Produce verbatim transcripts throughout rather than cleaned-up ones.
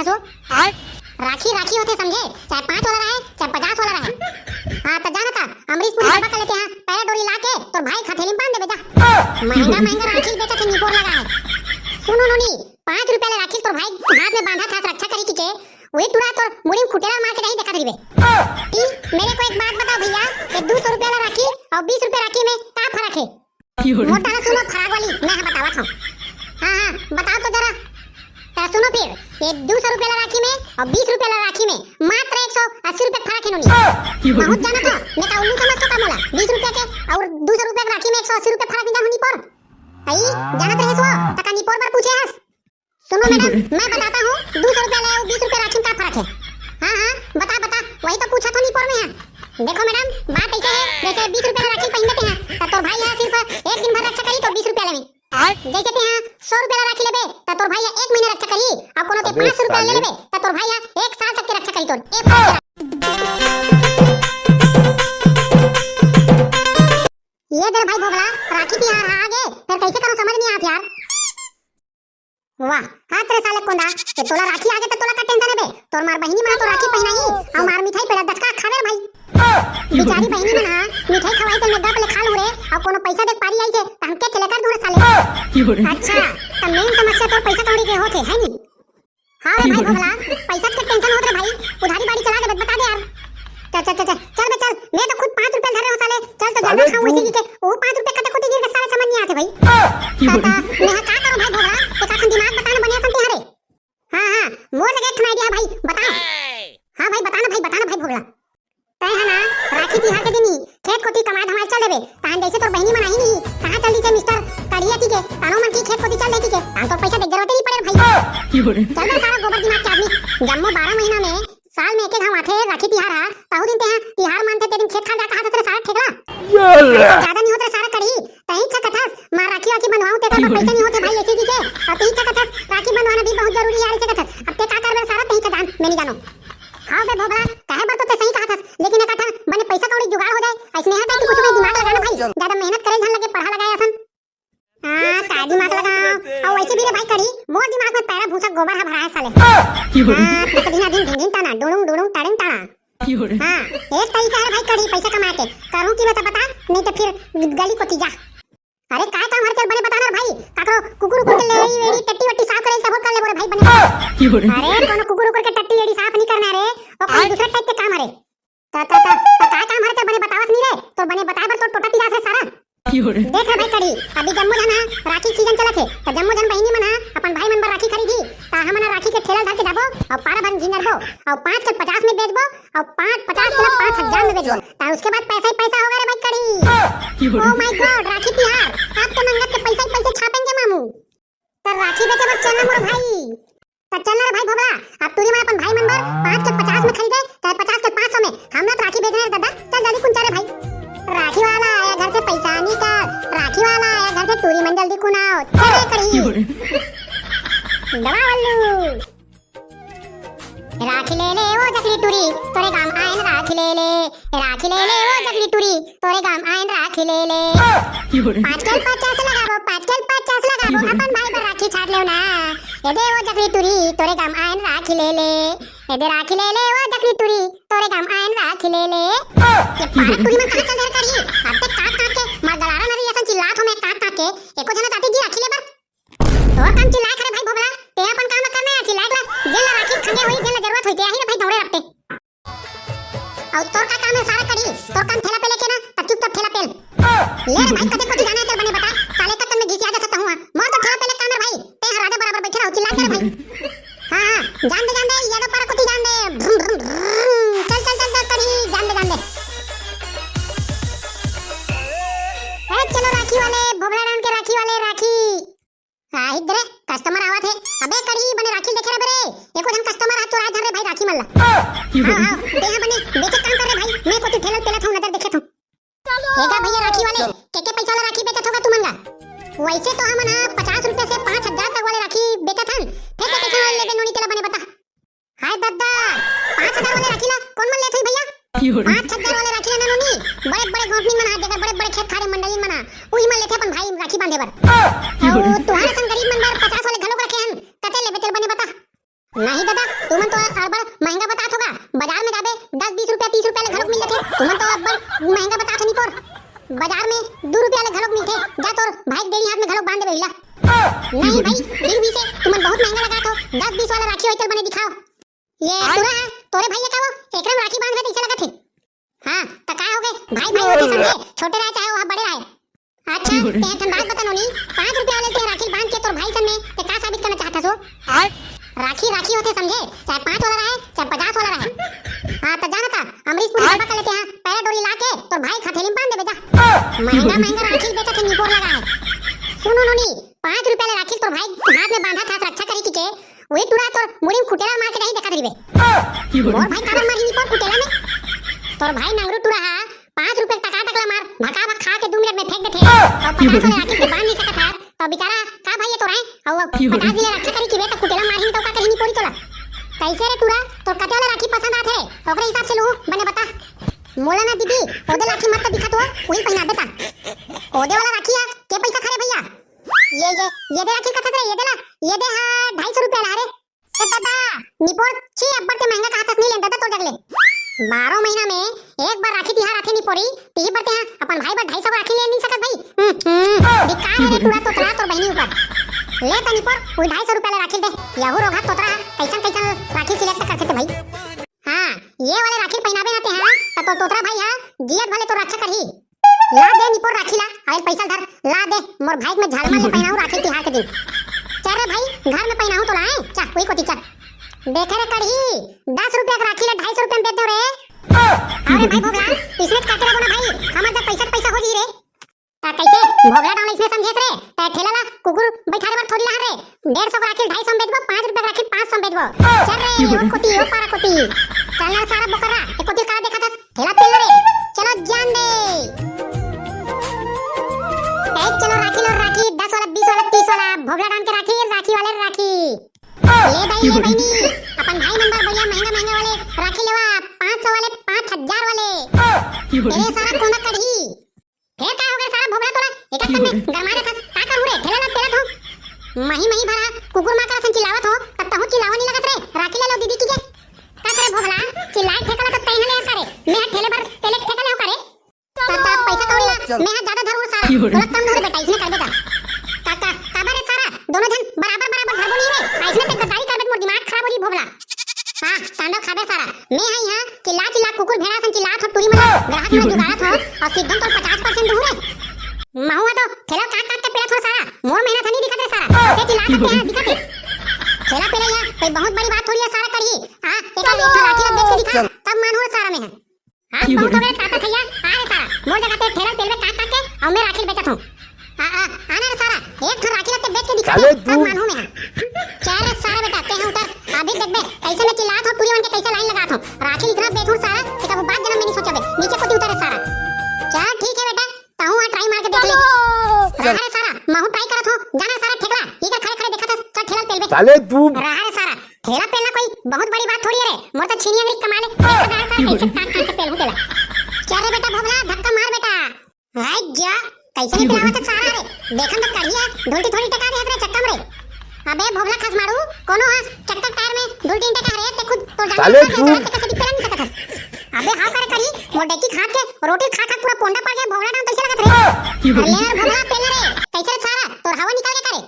तो राखी राखी होथे, समझे? चाहे पाँच वाला रहे, चाहे पचास वाला रहे। हाँ, त जाना था, अमरीशपुरी हवा कर लेते हैं, पैरा डोरी ला के तोर भाई के हथेली में बांध देबे जा। महंगा महंगा राखी बेचत हे, निपोर लगा है। सुनो नोनी, पाँच रुपया ले राखी तोर भाई हाथ में बांधा था रक्षा करी के, वही टुरा तोर मुड़ी में खुटेला मार के नहीं देखा दिबे। ई, मेरे को एक बात बताओ भैया, ये दो सौ रुपया वाला राखी और बीस रुपया राखी में का फर्क है? मोटा ना सुनो, फराक वाली, मैं हाँ बतावत हूँ। हाँ, हाँ, बताओ तो जरा। तो सुनो फिर, ये दो सौ रुपया वाला राखी में और बीस रुपया वाला राखी में मात्र एक सौ अस्सी रुपया फर्क है नोनी। बहुत जाना था, मैं का उल्लू समझ तो का मोला? बीस रुपया के और दो सौ रुपया के राखी में एक सौ अस्सी रुपया फर्क नहीं जान होनी पर। आई, जानत रहे सो, तका निपोर पर पूछे हस। सुनो मैडम, मैं बताता हूँ, दो सौ रुपया ले और बीस रुपया राखी में का फर्क है? हाँ, हाँ, बता, बता, वही तो पूछा था निपोर में है। देखो मैडम, बात ऐसे है, जैसे बीस रुपया राखी पहन देते हैं, तो तोर भाई यहाँ सिर्फ एक दिन भर रक्षा करी तो बीस रुपया लेवे। जैसे ते यहाँ सौ रुपया राखी लेबे, तो तोर भाई यहाँ एक महीना रक्षा करी, और कोनो ते अबे पाँच सौ रुपया ले साले। लेबे, तो तोर भाई यहाँ एक साल तक के रक्षा करी तोर। एक साल के। ये दे भाई भोगला, राखी तिहार आ गे, फिर कैसे करो समझ नहीं आत यार। वाह, हाथ रे साले कोंदा, ये तोला राखी आगे तो तोला का टेंशन है बे? तोर मार बहिनी मन तो राखी पहनाही, अउ मार मिठाई पेड़ा दचका खावे रे भाई। बेचारी बहिनी मन हा मिठाई खवाई तो नग्गा पले खा लू रे, अउ कोनो पैसा देख पारी आई जे, त हमके चले कर दूर साले। अच्छा, त मेन समस्या तोर पैसा कौड़ी के होथे, है नी? हाँ रे भाई भोगला, पैसा के टेंशन होत रे भाई, उधारी बाड़ी चला दे, बता दे यार। चल, चल, चल, चल, चल बे, चल। मैं तो खुद पाँच रुपया धरे हो साले। चल तो ज्यादा खाऊं इसी के। वो पाँच रुपया कते कोती गिर के साले समझ नहीं आते भाई। ता, ता, मैं का करूं भाई भोगला? एक आखन दिमाग बता ना बढ़िया संती हरे। हाँ, हाँ, मोर लगे एक ठन idea है भाई, बताओ। हाँ भाई, बताना भाई, बताना भाई भोगला। तय है ना, राखी तिहार के दिन ही खेत कोती कमाए धमाए चल देबे। तान जैसे तोर बहिनी मन आही नहीं, कहाँ चल दीजिए मिस्टर कढ़िया ती के, तानो मन की खेत कोती चल देती के, तान तो पैसा देख जरूरत नहीं पड़े भाई। चल बे सारा गोबर दिमाग के आदमी, जम्मो बारह महीना में साल में एके घाव आथे राखी तिहार हा, ताहू दिन तेहा तिहार मानथे ते दिन खेत खार जा कहा थे सारा ठेकला। ये ले। ज्यादा नहीं होत रे सारा कढ़ी, तही अच्छा कथस, मार राखी वाखी बनवाऊं ते का पैसा नहीं होते भाई ऐसे दी के, और तही अच्छा कथस, राखी बनवाना भी बहुत जरूरी है ऐसे कथस। अब ते का करबे सारा तही अच्छा जान, मैं नहीं जानो। हाँ बे भोगला, कहे बर तो ते सही कहा थस, लेकिन एक आठा बने पैसा कौड़ी जुगाड़ हो जाए, ऐसने है तो कुछ में दिमाग लगाना भाई, ज्यादा मेहनत करे झन लगे, पढ़ा लगाए असन। हाँ, का दिमाग लगाओ? अउ वैसे भी रे भाई करी, मोर दिमाग में पैरा भूसा गोबर हा भरा है साले। हाँ, तक दिना दिन ढिंढिन टाना, डुडुंग डुडुंग टाड़िन टाना। हाँ, एक तरीका है भाई करी पैसा कमा के, करूँ की बता बता, नहीं तो फिर गली कोती जा। अरे काय काम हर चल बने बता ना रे भाई, काकरो कुकुर उकुर के लेड़ी वेड़ी टट्टी वट्टी साफ करे सब कर ले बोले भाई बने। अरे कोनो कुकुर उकुर के टट्टी लेड़ी साफ नहीं करना रे, वो कोई दूसरा टाइप के काम हरे। ता, ता, ता, ता, का काम हरे तेरे बने बतावत नहीं रे? तोर बने बताए बर तोर टोटा पिरात है सारा। देख रे भाई कढ़ी, अभी जम्मो झन हा राखी सीजन चलत हे, त जम्मो झन बहिनी मन हा अपन भाई मन बर राखी खरीदी, त हमन हा राखी के ठेला धर के जाबो, अउ पारा भर झिंगरबो, अउ पाँच के पचास में बेचबो, अउ पाँच पचास के ला पाँच हजार में बेचबो, त उसके बाद पैसा ही पैसा होगा रे भाई कढ़ी। Oh my God, राखी तिहार, आप तो मंगत के पैसा ही पैसे छापेंगे मामू। त राखी बेचे बर चलना मोर भाई। त चल ना रे भाई भोगला, अब टूरी मन अपन भाई मन बर पाँच के पचास में खरीदे, चाहे पचास के पाँच सौ में, हम ना तो राखी बेचना है दादा, चल जल्दी कुन चल रे भाई। राखी वाला आया घर से पैसा निकाल, राखी वाला आया घर से टूरी मन जल्दी कुन आओ, चल रे कढ़ी। दबा वल्लू। राखी ले ले ओ जकली टूरी, तोरे गाम आयन राखी ले ले। राखी ले ले ओ जकली टूरी, तोरे गाम आयन राखी ले ले। पाँच के पचास लगाबो, पाँच के पचास लगाबो, अपन भाई बर राखी छाट लेव ना। ए दे ओ जकली टूरी, तोरे गाम आयन राखी ले ले। ए दे राखी ले ले ओ जकली टूरी, तोरे गाम आयन राखी ले ले। ये पारा टूरी मन कहाँ चल दे रे कढ़ी? अब तक काट काट के मार गलारा नरी असन चिल्लात हो मैं काट काट के। एको जना जाती जी राखी ले बर। तोर काम चिल्लाए करे भाई भोगला, ते अपन काम करना है चिल्लाए ला। जेन ला राखी खंगे होई, जेन ला जरूरत होई, ते आही रे भाई दौड़े रखते। अउ तोर का काम है सारा कढ़ी? तोर काम ठेला पे लेके ना, तब चुपचाप ठेला पे ले। ले रे भाई, कते कोती जाना है तेरे बने बता, साले का तन में घिसिया जा सकता हूँ। मोर तो ठेला पे ले काम है भाई, ते यहाँ राजा बराबर बैठे रहो, चिल्ला के रे भाई। हाँ, हाँ, जान दे, जान दे, यादव पारा कोती जान दे। भ्रुम, भ्रुम, भ्रुम। चल, चल, चल, चल, कढ़ी, जान दे, जान दे। ए, चलो राखी वाले, भोगला राम के राखी वाले, राखी। आ, इधर कस्टमर आवत हे। अबे कढ़ी बने राखी देखे रे बे रे। एको झन कस्टमर आ चोरा झन रे भाई राखी मन ला। आओ, आओ, तेहा बने बेचे काम कर रे भाई। मैं कोती ठेला पेला था नजर देखे था। एगा भैया राखी वाले, के के पैसा ला राखी बेचत होगा तुमन गा? वैसे तो हमन हा पचास रुपया से पाँच हजार तक वाले राखी बेचत हन। फेर के कैसे वाले लेबे नोनी तेला बने बता। हाय दद्दा, पाँच हजार वाले राखी ला कौन मन लेत होई भैया? पाँच हजार वाले राखी ला ना नोनी, बड़े बड़े कंपनी मन हा, जेकर बड़े बड़े खेत खार हे मंडली मन हा, उही मन लेथे अपन भाई राखी बांधे बर। अउ तुहार असन गरीब मन बर पचास वाले घलोक रखे हन, कते लेबे तेल बने बता। नहीं दादा, तुमन तो अब्बड़ महंगा बतात हो गा। बाजार में जाबे, दस बीस रुपया, तीस रुपया ले घलोक मिल जाथे। तुमन तो अब्बड़ महंगा बतात हो निपोर। बाजार में दू रुपया ले घलोक मिलथे। जा तोर भाई के डेढ़ी हाथ में घलोक बांध देबे ओला। नहीं भाई, फिर भी से तुमन बहुत महंगा लगात हो। दस बीस वाला राखी होय तेला बने दिखाव। ये टूरा हा, तोरे भाई हे का वो? एकरा में राखी बांधबे त अइसे लगत हे। हाँ, त का होगे? भाई भाई होथे समझे, छोटे रहे चाहे वो बड़े रहे। अच्छा, तें एक ठन बात बता नोनी, पाँच रुपया वाले तें राखी बांध के तोर भाई सन में तें का साबित करना चाहत हस वो? राखी राखी होथे समझे, चाहे पाँच वाला रहे, चाहे पचास वाला रहे। हाँ, त जाना था, अमरीशपुरी बाबा करा लेते हैं, पैरा डोरी ला के तोर भाई के हथेली में बांध देबे जा। महंगा महंगा राखी बेचत हे, निपोर लगा है। सुनो नोनी, पाँच रुपया ले राखी तोर भाई हाथ में बांधा था, रक्षा करी की के, वही टूरा तोर मुड़ी में खुटेला मार के जाही देखत रहिबे। मोर भाई काबर मारही निपोर खुटेला में? तोर भाई नंगरू टूरा हा, पाँच रुपया टका टकला मार, भका भक खा के दू मिनट में फेंक देथे। अउ पचास वाले राखी के बांध नहीं सकत हस, त बेचारा का भाई ये तोर हे? अउ पचास दिन ले रक्षा करी की बे, त खुटेला मारही त का करही निपोरी तोला? कैसे रे टूरा, तोर कते वाला राखी पसंद आथे, ओकरे हिसाब से लूहूं, बने बता। मोला ना दीदी, ओदे राखी मत दिखा तो, वही पहना देता। ओदे वाला राखी है, के पैसा खा रे भैया? ये, ये, ये दे राखी कथस रे, ये दे ला, ये दे हा, ढाई सौ रुपया ला रे। ए दादा, निपोर छी अब्बड़ के महंगा कहाथस, नहीं लेन दादा तोर जग ले। बारह महीना में एक बार राखी तिहार आथे निपोरी, तिही बर तें हा अपन भाई बर ढाई सौ राखी ले नहीं सकत भाई। हम्म, हम्म, बिका है रे टूरा तोतरा तोर बहिनी ऊपर। ले त निपोर, वही ढाई सौ रुपया ले राखी दे। यहू रोगहा तोतरा, कैसन कैसन राखी select करथे ते भाई। हाँ, ये वाले राखी पहिनाबे ना ते हा, त तोर तोतरा भाई हा जियत भले तोर रक्षा करही। ला दे निपोर राखी ला, अउ पैसा धर, ला दे, मोर भाई के मैं झालमा ले पहिनाहूं राखी तिहार के दिन। चल रे भाई, घर में पहिनाहूं तोला, हैं? चल, वही कोती चल। देखे रे कड़ही, दस रुपया के राखी ला ढाई सौ रुपया में बेच दो रे। अउ रे भाई भोगला, इसने कटे रे बोना भाई, हमर जग पैसा पैसा हो जी रे। त कैसे भोगला डाउन इसने समझेस रे? त ठेला ला कुकुर बैठारे बर थोड़ी लाहन रे। डेढ़ सौ के राखी ढाई सौ में बेचबो, पाँच रुपया के राखी पाँच सौ में बेचबो। चल रे, ओ कोती, ओ पारा कोती। चल ना सारा बोकरा, ए कोती का देखत हस? ठेला पेल रे। चलो जान दे। ए चलो राखी लो राखी, दस वाला, बीस वाला, तीस वाला, भोगला डाउन के राखी, राखी वाले राखी। ले दाई, ले बहिनी, अपन भाई मन बर बढ़िया महंगा महंगा वाले राखी लेवा, पाँच सौ वाले, पाँच हजार वाले। तेरे सारा कोना कड़ही। फेर का हो गे सारा भोगला तोला? एक एक में गरमा देथस। का करू रे? ठेला ला पेलत हो। मही मही भरा कुकुर माकड़ असन चिल्लावत हो, तब तहूं चिल्लावा नहीं लगत रे। राखी ले लो दीदी की के। का करे भोगला? चिल्लाए ठेका ला तो तैं ले करे। मैं ठेले बर तेले ठेका ले हो करे। त, त पैसा कौड़ी ला मैं हा ज्यादा धरू सारा। तोला कम धरू बेटा, इसने कर बेटा। का, का, काबर रे सारा? दोनों जन बराबर बराबर धरबो नहीं रे। आ, इसने ते गद्दारी कर बेटा, मोर दिमाग खराब हो रही भोगला। हाँ, तांडव खाबे सारा। मैं हा यहाँ चिल्ला चिल्ला कुकुर भेड़ा सन चिल्लात हो, टूरी मन ग्राहक मन जुगाड़त हो, अउ सिद्धन तो पचास परसेंट दूर है। महू हा तो ठेला काट काट के पेलत हो सारा, मोर मेहनत नहीं दिखत रे सारा, ते चिल्लात हो, ते हा दिखत है। ठेला पेले यहाँ कोई बहुत बड़ी बात थोड़ी है सारा करी। हाँ, एक एक राखी ला बेच के दिखा, तब मान हो सारा में है। हाँ, बहुत हो गए ताता थैया, आ रे सारा, मोर जगह ते ठेला पेलबे काट काट के, अउ मैं राखी बेचत हूँ। आ, आ, आना रे सारा, एक ठो राखी लगते बेच के दिखा दे, तब मानहूं मैं हा। चल रे सारा बेटा, ते हा उतर, अभी देखबे, कैसे मैं चिल्लात हूँ, टूरी मन के कैसे लाइन लगात हूँ। राखी इतना बेचूं सारा, कि कबू बात जन्म में नहीं सोचा बे। नीचे कोती उतर रे सारा। चल ठीक है बेटा, तहूं हा try मार के देख ले। रहा रे सारा, महू try करत हूँ, जाना रे सारा ठेकला, इधर खड़े खड़े देखत हस, चल ठेला पेलबे। साले तू। रहा रे सारा, ठेला पेलना कोई बहुत बड़ी बात थोड़ी है रे। मोर तो छीनी अंगरी कमा ले, एक हजार का कैसे काट काट के पेलहूं तेला। चल रे बेटा भोगला, धक्का मार बेटा। हाय जा, कैसे नहीं पिलावत है सारा रे। देखन तो करिया, ढोलटी थोड़ी टका दे हत रे चक्का में रे। अबे भोगला खस मारू, कोनो हस चक्का टायर में ढोलटी टका रे, ते खुद तो जान साले तू। कैसे दिख नहीं सकत हस। अबे हाँ करे करी, मोर डेकी खा के, रोटी खा खा पूरा पोंडा पड़ गया, भोगला नाम कैसे लगत रे। अरे यार भोगला पेल रे, कैसे रे सारा, तोर हवा निकल के करे।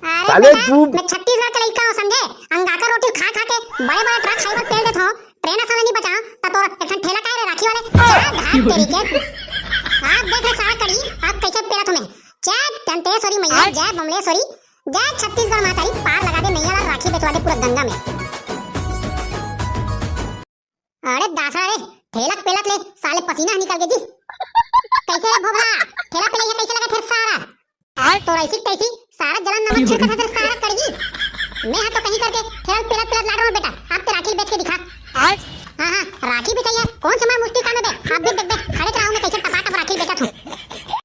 अरे साले बेटा, तू। मैं छत्तीसगढ़ के लइका हूँ, समझे? अंगाकर रोटी खा खा के बड़े बड़े ट्रक हाईवे तेल देत हो, ट्रेन असल नहीं बचा, त तोर एक ठन ठेला काहे रे राखी वाले? चल धार तेरी के। आप देख रे सारा कड़ी, आप कैसे पेलत हो मैं। चल दंतेश्वरी मैया, जय बमलेश्वरी, जय छत्तीसगढ़ माता री, पार लगा दे नैया ला, राखी बेचवा दे पूरा गंगा में। अरे दासा रे, ठेलक पेलत ले साले पसीना निकल गे जी। कैसे रे भोभला, ठेला पेलई हे कैसे लगत हे सारा? आय। तो ऐसी तैसी सारा जलन नमक छिड़कत हे सारा कड़गी। मैं हा तो कहीं करके ठेलक पेलत पेलत लाड रहो बेटा, आप ते राखी बेच के दिखा। आय। हाँ हाँ, राखी बेचइया, कौन से मैं मुश्किल काम है बे? आप भी देख बे, खड़े रहो मैं कैसे टपाटप राखी बेचत हूँ।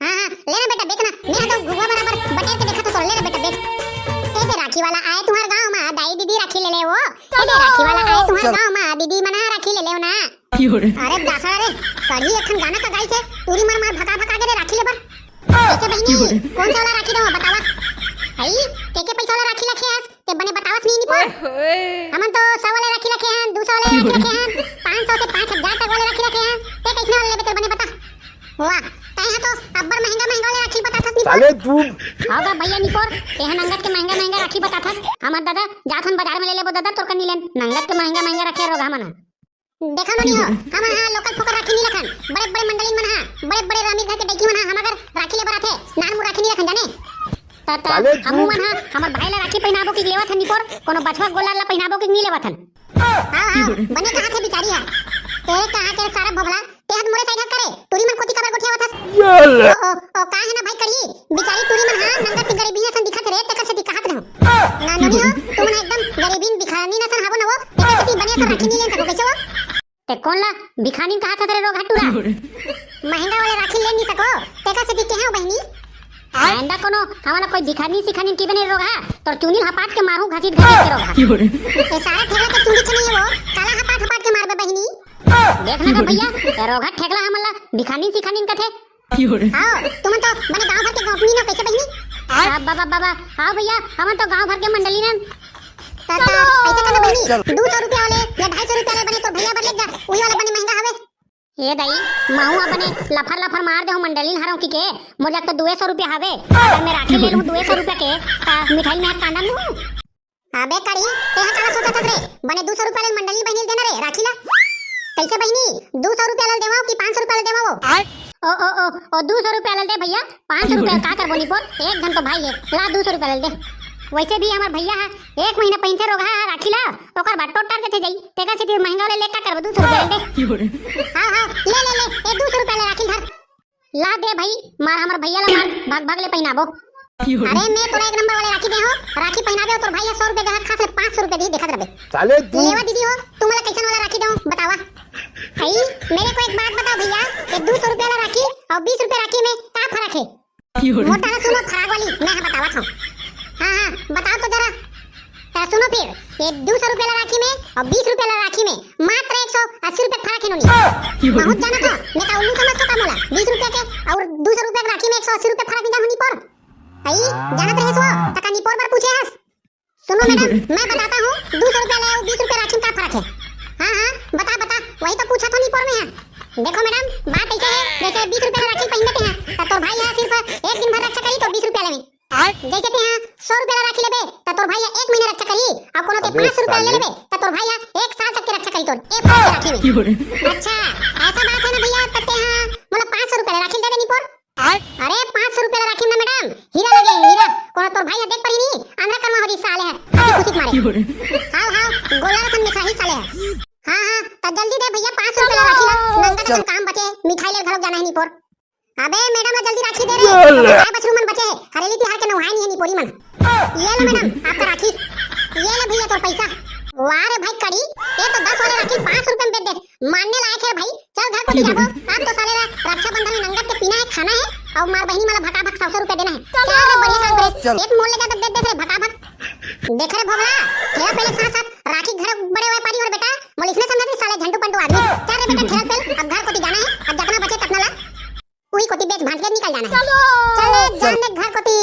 हाँ हाँ, ले ना बेटा बेच ना, मैं हा तो घुघुआ बराबर बटेर के देखत हूँ, तो ले ना बेटा बेच। ए दे राखी वाला आए तुम्हारे गाँव में, दाई दीदी राखी ले ले वो। ए दे राखी वाला आए तुम्हारे गाँव में, दीदी मना राखी ले ले ना। अरे दासा रे, कढ़ी एक ठन गाना का गाई से, टूरी मार मार भका भका के रे राखी ले बर। कैसे बहिनी, कौन सा वाला राखी दो बतावा? हई, के के पैसा वाला राखी रखे हस, ते बने बतावस नहीं निपोर। हमन तो सौ वाले राखी रखे हन, दू सौ वाले राखी रखे हन, पाँच सौ से पाँच हजार तक वाले राखी रखे हन। ते कइसने वाले लेबे, ते बने बता। वाह, तैं ह तो अब्बड़ महंगा महंगा वाले राखी बताथस निपोर। साले तू। हव गा भैया निपोर, तेहा नंगत के महंगा महंगा राखी बताथस। हमर दादा, जाथन बाजार में ले लेबो दादा, तोर कनी लेन। नंगत के महंगा महंगा रखे रोगहा मन ह। देखो नोनी हो, हमन हा लोकल फोकट राखी नी रखन। बड़े बड़े मंडली मन हा, बड़े बड़े रामी घर के डैकी मन हा, हमर घर राखी ले बर आथे। नान मुर राखी नी रखन जाने। त, त, साले हमू तू। मन हा, हमर भाई ला राखी पहिनाबो कि लेवत हन निपोर, कोनो बछवा गोलाल ला पहिनाबो कि नी लेवत हन। हाँ, हाँ, बने कहा थे बिचारी हा। तेरे कहा के सारा भोभला, ते हद मोरे साइड हस करे, टूरी मन कोती काबर गोठियावत हस? ओ, ओ, ओ, का हे ना भाई करी, बिचारी टूरी मन हा, नंगत के गरीबी असन दिखत रे, तेकर सेती कहत रहूं। ना, नोनी हो, तुमन एकदम गरीबीन भिखारिन असन हावो न वो, तेकर सेती बने असन राखी नी लेन सको, कइसे वो? ते कोन ला भिखारिन कहत हस रे रोगहा टूरा? महंगा वाले राखी ले नी सको, तेकर सेती केहे हंव बहिनी। आइंदा कोनो हमन ला कोई भिखारिन सिखारिन कहिबे नी रोगहा, तोर चुंदी ल हपाट के मारहूं घसीट घसीट के रोगहा। ए सारा ठेकला के चुंदी छनी हे वो, काला हपाट हपाट के मारबे बहिनी। देख ना गा भैया, ए रोगहा ठेकला हमन ला भिखारिन सिखारिन कथे। हाँ, तुमन तो बने गांव भर के गोपनी न हो, कइसे बहिनी? आ, बाबा, बाबा, हाँ भैया, हमन तो गांव भर के मंडली न। त, त, अइसे करना बहिनी, दू सौ रुपया वाले या ढाई सौ रुपया वाले बने तोर भैया बर ले जा, उही वाला बने महंगा हवे। ए दाई, महूं ह बने लफर लफर मार देहूं मंडली न हरंव कहिके, मोर जग तो दुए सौ रुपया हवे, अगर मैं राखी ले लूं दुए सौ रुपया के, त मिठाई में कांदा मुंह। अबे कड़ी, तेहा काला सोचत हस रे? बने दू सौ रुपया ले मंडली बहिनी ल देना रे, राखी ला। कइसे बहिनी? दू सौ रुपया ले देवंव कि पाँच सौ रुपया ले देवंव वो? आय? ओ, ओ, ओ, ओ, दू सौ रुपया ले दे भैया, पाँच सौ रुपया का करबो निपोर? एक झन तो भाई हे, ला दू सौ रुपया ले दे। वइसे भी हमर भैया ह एक महीना पहिनथे रोगहा ह राखी ला, ओकर बाद टोटार देथे जाई, तेकर सेती महंगा ले ले का करबो, दू सौ रुपया ले दे। हाँ, हाँ, ले, ले, ले, ए दू सौ रुपया ले राखी ल धर। ला दे भाई, मार हमर भैया ला मार, भाग भाग ले पहिनाबो। अरे मैं तोला एक नंबर वाले राखी दे हंव, राखी पहिनाबे अउ तोर भाई ह सौ रुपया के हक खास ले पाँच सौ रुपया दिही, देखत रबे। साले तू। लेवा दीदी हो, तुमन ला कइसन वाला राखी देहूं, बतावा। भाई, मेरे को एक बात बताओ भैया, ये दू सौ रुपया वाला राखी अउ बीस रुपया राखी में का फरक हे? मोटा ना सुनो फराक वाली, मैं ह बतावत हंव। हाँ, हाँ, बताओ तो जरा। त सुनो फिर, ये दू सौ रुपया वाला राखी में अउ बीस रुपया वाला राखी में मात्र एक सौ अस्सी रुपया फरक हे नोनी। बहुत जानत हो, मैं का उल्लू समझथो का मोला? बीस रुपया के अउ दू सौ रुपया के राखी में एक सौ अस्सी रुपया फरक निकाल होनी पर। अई, जानत रहे सो, त का निपोर बर पूछे हस? सुनो मैडम, मैं बताता हूँ, दू सौ रुपया ले अउ बीस रुपया राखी में का फरक हे। हाँ, हाँ, बता, बता, वही तो पूछत हंव निपोर मैं ह। देखो मैडम, बात अइसे हे, जइसे बीस रुपया वाला राखी पहिन लेते हैं, त तोर भाई ह सिर्फ एक दिन भर रक्षा करी तो बीस रुपया लेवे। जइसे तेहा सौ रुपया वाला राखी लेबे, त तोर भाई ह एक महीना रक्षा करी, अउ कोनो ते अबे पाँच सौ रुपया ले साले। लेबे, त तोर भाई ह एक साल तक के रक्षा करी तोर, ए फरक के राखी में। अच्छा, ऐसा बात है ना भैया, त तेहा मोला पाँच सौ रुपया वाला राखी दे दे निपोर। अरे, पाँच सौ रुपया वाला राखी में ना मैडम, हीरा लगे हे, हीरा। कोनो तोर भाई ह देख परी नी, अंधरा करमा हो जी साले ह, खुशी खुशी मारे। हाव, हाव, गोला रखन में सही साले ह। हाँ, हाँ, त जल्दी दे भैया, पाँच सौ रुपया वाला राखी ला, नंगा चल। काम बचे, मिठाई ले घलोक जाना हे निपोर। अबे मैडम, जल्दी राखी दे रे। गाय बछरू मन बचे हे, हरेली तिहार के नहाए नहीं है निपोरी मन। ये लो मैडम, आपका राखी। ये लो भैया तोर पैसा। वाह रे भाई कड़ी, ये तो दस वाले राखी पाँच सौ रुपया में बेच दे। मानने लायक है भाई, चल घर कोती जाबो। आज तो साले ला रक्षाबंधन में नंगत के पीना है, खाना है अउ मार बहिनी मन ला भका भक सौ सौ रुपया देना है। चल रे, बढ़िया काम करे। चल। एक मोल ले जा तो बेच दे रे भका भक। देख रे भोगला, ठेला पेले के साथ साथ राखी घर बड़े व्यापारी हो रे बेटा, मोला इसने समझत नहीं साले झंटू पंटू आदमी। चल रे बेटा ठेला पेल, अब घर कोती जाना है, अब जतना बचे ततना ला उही कोती बेच भांज के निकल जाना है। चलो। चल रे, जान दे घर कोती।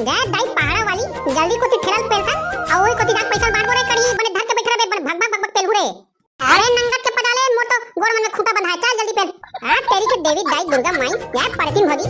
गे दाई पहाड़ा वाली, जल्दी कोती ठेला ल पेलथन, अउ उही कोती जाके पैसा बांटबो रे कड़ी, बने धर के बैठ रहे, बने भग भग भग भग पेलहू रे। अरे नंगत के पता ले, मोर तो गोड़ मन में खूंटा बंधा है, चल जल्दी पेल। हाँ, तेरी के देवी दाई दुर्गा माई, या पड़तीन भगी।